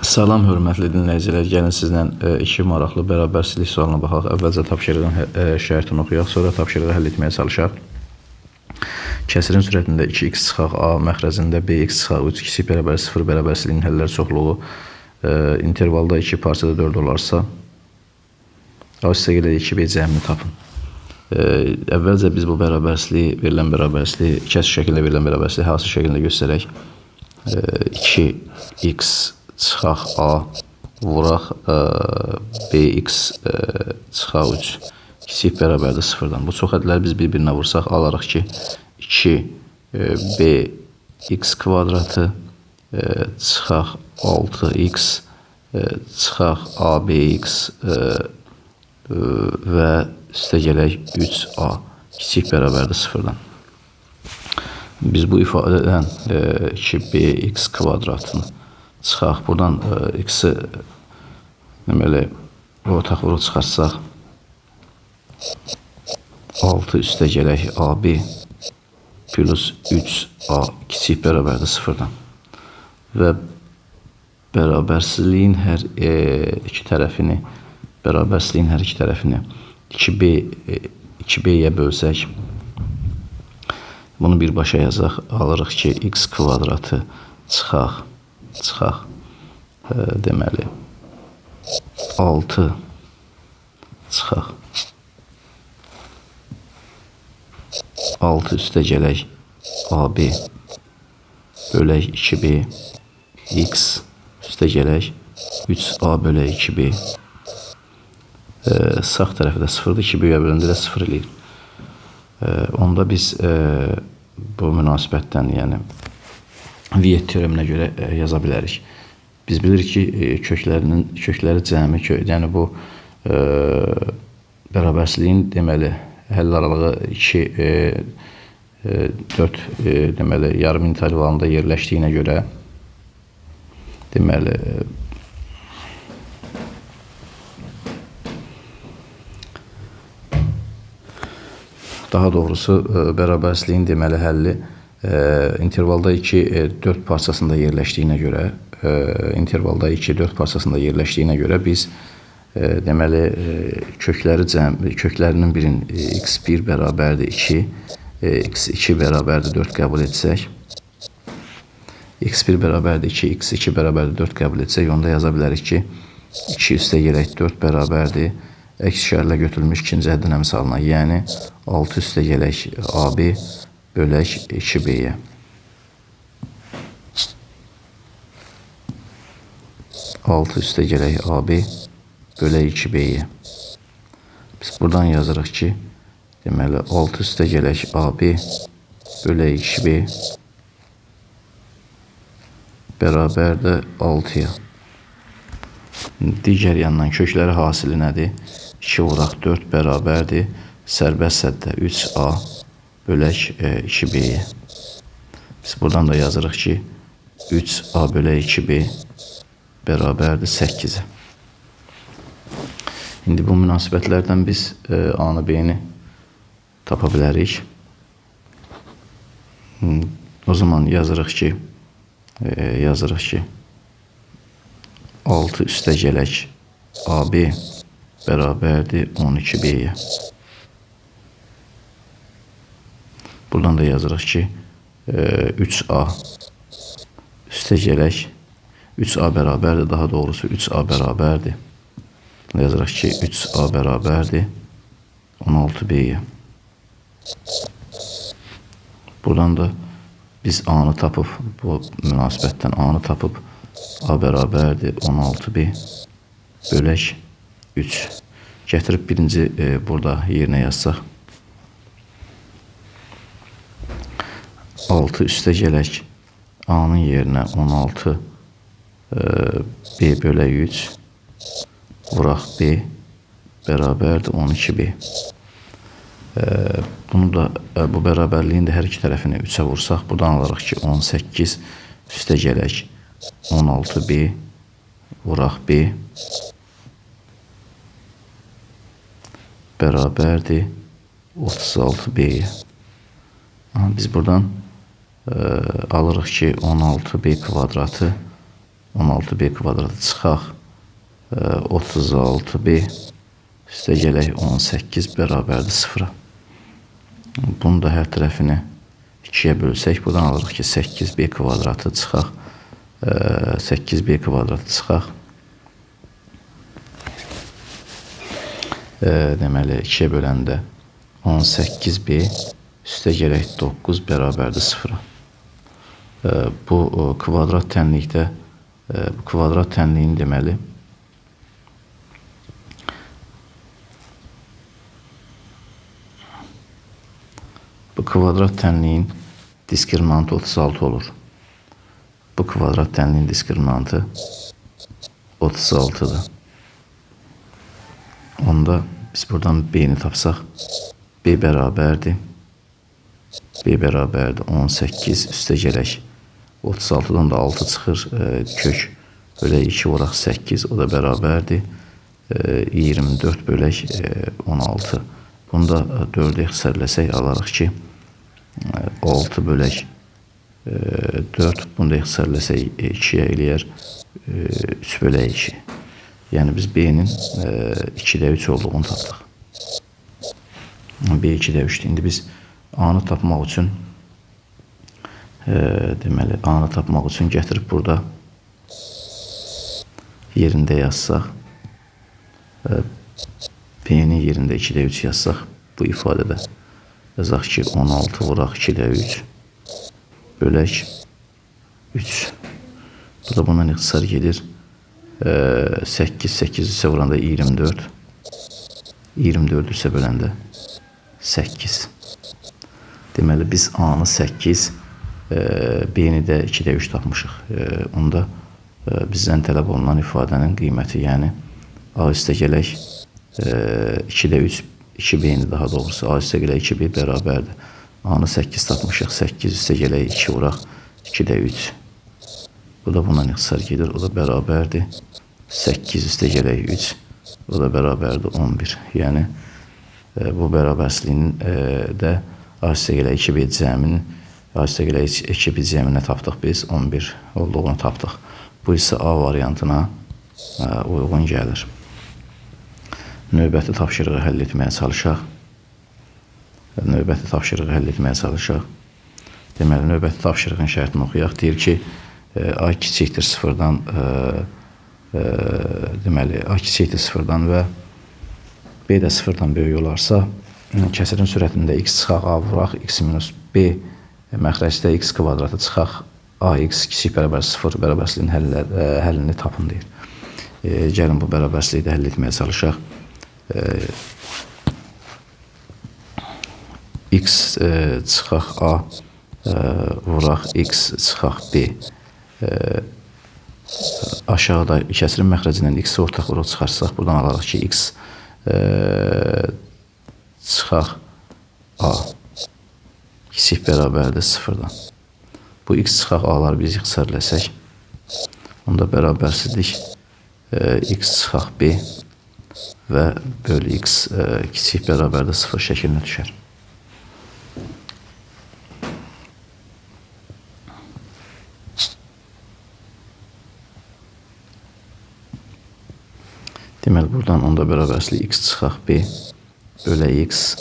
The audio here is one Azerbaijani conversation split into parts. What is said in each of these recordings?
Salam hörmətli dinləyicilər, gəlin sizlə iki maraqlı bərabərsizlik sualına baxaq. Əvvəlcə tapşırığın şərtini oxuyaq, sonra tapşırığı həll etməyə çalışaq. Kəsirin sürətində 2x çıxaq a, məxrəcində bx çıxaq 3 kiçik bərabər 0 bərabərsizliyin həllər çoxluğu intervalda 2 parçada 4 olarsa, a üstə gələk 2b cəmini tapın. Əvvəlcə biz bu bərabərsizliyi, verilən bərabərsizliyi, kəsr şəkildə verilən bərabərsizliyi hasil şəklində göstərək. 2x çıxaq a vuraq bx çıxaq 3 kiçik bərabərdir 0-dan. Bu çox hədləri biz bir-birinə vursaq alarıq ki 2 bx kvadratı çıxaq 6x çıxaq abx və üstə gələk 3a kiçik bərabərdir 0-dan. Biz bu ifadədən 2bx kvadratını çıxaq. Buradan x-i deməli ortaq vuruq çıxartsaq 6 üstə gələk AB plus 3A kiçik bərabərdir 0-dan. Və bərabərsizliyin hər iki tərəfini 2B-yə bölsək, bunu birbaşa yazaq, alırıq ki, x kvadratı çıxaq, deməli 6 çıxaq 6 üstə gələk AB bölək 2B x üstə gələk 3A bölək 2B sağ tərəfi də 0-dır, 2B-yə böləndə də 0 eləyir. Onda biz bu münasibətdən, yəni Viet teoreminə görə yaza bilərik. Biz bilirik ki, kökləri cəmi, yəni bu bərabərsizliyin deməli həll aralığı 2, 4 deməli yarım intervalında yerləşdiyinə görə deməli daha doğrusu bərabərsizliyin deməli həlli intervalda 2, 4 parçasında yerləşdiyinə görə, intervalda 2, 4 parçasında yerləşdiyinə görə biz deməli köklərinin birinin x1 bərabərdir 2, x2 bərabərdir 4 qəbul etsək, x1 bərabərdir 2, x2 bərabərdir 4 qəbul etsək, onda yaza bilərik ki, 2 üstə gələk 4 bərabərdir əks işarələ götürülmüş ikinci həddin əmsalına, yəni 6 üstə gələk AB bölək 2B-yə. 6 üstə gələk AB bölək 2B-yə. Biz buradan yazırıq ki, deməli 6 üstə gələk AB bölək 2B bərabərdir 6-ya. Digər yandan kökləri hasili nədir? 2 vuraq 4 bərabərdir sərbəst həddə 3A bölək 2B-yə. Biz buradan da yazırıq ki, 3A bölək 2B bərabərdir 8-ə. İndi bu münasibətlərdən biz A-nı, B-ni tapa bilərik. O zaman yazırıq ki, 6 üstə gələk AB bərabərdir 12B-yə. Buradan da yazırıq ki, 3A üstə gələk 3A bərabərdir, daha doğrusu 3A bərabərdir. Yazırıq ki, 3A bərabərdir 16B-yə. Buradan da biz A-nı tapıb, bu münasibətdən A-nı tapıb A bərabərdir 16B bölək 3. Gətirib birinci burada yerinə yazsaq. 6 üstə gələk A-nın yerinə 16 B bölək 3 vuraq B bərabərdir 12B. Bunu da bu bərabərliyin də hər iki tərəfini 3-ə vursaq, buradan alırıq ki 18 üstə gələk 16B vuraq B bərabərdir 36B-yə. Biz buradan alırıq ki 16B kvadratı 16b kvadratı çıxaq 36b üstə gələk 18 bərabərdir 0-a. Bunu da hər tərəfini 2-yə bölsək, buradan alırıq ki, 8b kvadratı çıxaq 8b kvadratı çıxaq. Deməli, 2-yə böləndə 18b üstə gələk 9 bərabərdir 0-a. Bu kvadrat tənlikdə, bu kvadrat tənliyin deməli bu kvadrat tənliyin diskriminantı 36 olur. Bu kvadrat tənliyin diskriminantı 36-dır. Onda biz buradan B-ni tapsaq, B bərabərdir. B bərabərdir 18 üstə gələk. 36-dan da 6 çıxır, kök bölək 2 vuraq 8, o da bərabərdir. 24 bölək 16. Bunu da 4-ə ixtisarləsək alarıq ki, 6 bölək 4, bunu da ixtisarləsək 2-yə eləyər 3 bölək 2. Yəni biz B-nin 2-də 3 olduğunu tapdıq. B 2-də 3-dür. İndi biz A-nı tapmaq üçün deməli, A-nı tapmaq üçün gətirib burada yerində yazsaq, B-nin yerində 2-də 3 yazsaq, bu ifadədə yazaq ki, 16 vuraq 2-də 3 bölək 3. Bu da bundan ixtisar gedir. 8, 8 3-ə vuranda 24, 24 3-ə böləndə 8. Deməli, biz A-nı 8, B-ni də 2-də 3 tapmışıq. Onda bizdən tələb olunan ifadənin qiyməti, yəni A üstə gələk 2-də 3, 2B-ni daha doğrusu A üstə gələk 2B bərabərdir. A-nı 8 tapmışıq, 8 üstə gələk 2 vuraq, 2-də 3. Bu da bundan ixtisar gedir, o da bərabərdir. 8 üstə gələk 3, o da bərabərdir 11. Yəni, bu bərabərsizliyin də A üstə gələk 2B cəminin, A üstə gələk 2B cəminə tapdıq biz, 11 olduğunu tapdıq. Bu isə A variantına uyğun gəlir. Növbəti tapşırığı həll etməyə çalışaq. Növbəti tapşırığı həll etməyə çalışaq. Deməli, növbəti tapşırığın şərtini oxuyaq. Deyir ki, A kiçikdir sıfırdan, deməli, A kiçikdir sıfırdan və B də sıfırdan böyük olarsa, kəsirin sürətində x çıxaq A vuraq, x minus B məxrəcdə x kvadratı çıxaq AX kiçik bərabər 0 bərabərsizliyin həllini tapın deyir. Gəlin bu bərabərsizliyi də həll etməyə çalışaq. X çıxaq A vuraq, X çıxaq B. Aşağıda kəsirin məxrəcindən X-i ortaq vuraq çıxarsaq, buradan alarıq ki, X çıxaq A kiçik bərabərdir sıfırdan. Bu X çıxaq A-ları biz ixtisarləsək, onda bərabərsizlik X çıxaq B və bölü X kiçik bərabərdir 0 şəklinə düşər. Deməli, buradan onda bərabərsizlik X çıxaq B bölə X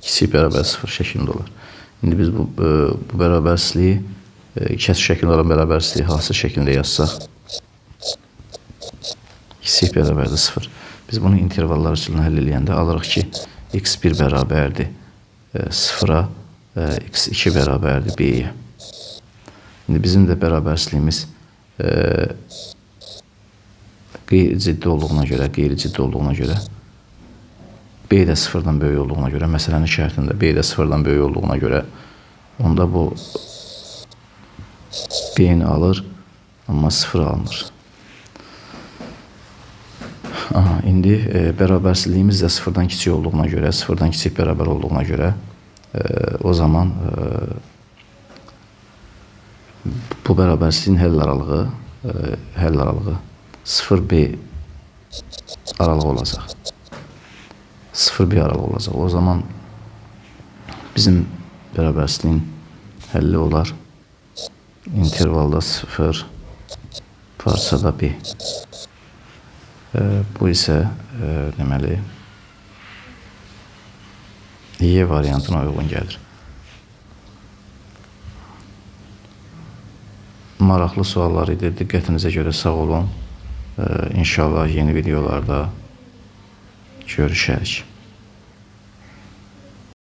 kiçik bərabər 0 şəklində olar. İndi biz bu bərabərsizliyi, kəsr şəklində olan bərabərsizliyi hansı şəklində yazsaq? Kiçik bərabərdir 0. Biz bunu intervallar üsulunu həll eləyəndə alırıq ki, x1 bərabərdir 0-a, x2 bərabərdir b-yə. İndi bizim də bərabərsizliyimiz qeyri-ciddi olduğuna görə, b də sıfırdan böyük olduğuna görə, məsələnin şərtində b də sıfırdan böyük olduğuna görə, onda bu b-ni alır, amma sıfır alınır. Aha, indi bərabərsizliyimiz də sıfırdan kiçik olduğuna görə, sıfırdan kiçik bərabər olduğuna görə, o zaman bu bərabərsizliyin həll aralığı 0B aralığı olacaq. 0B aralığı olacaq. O zaman bizim bərabərsizliyin həlli olar. İntervalda 0 parçada B. Bu isə deməli Y variantına uyğun gəlir. Maraqlı suallar idi. Diqqətinizə görə sağ olun. İnşallah yeni videolarda görüşərik.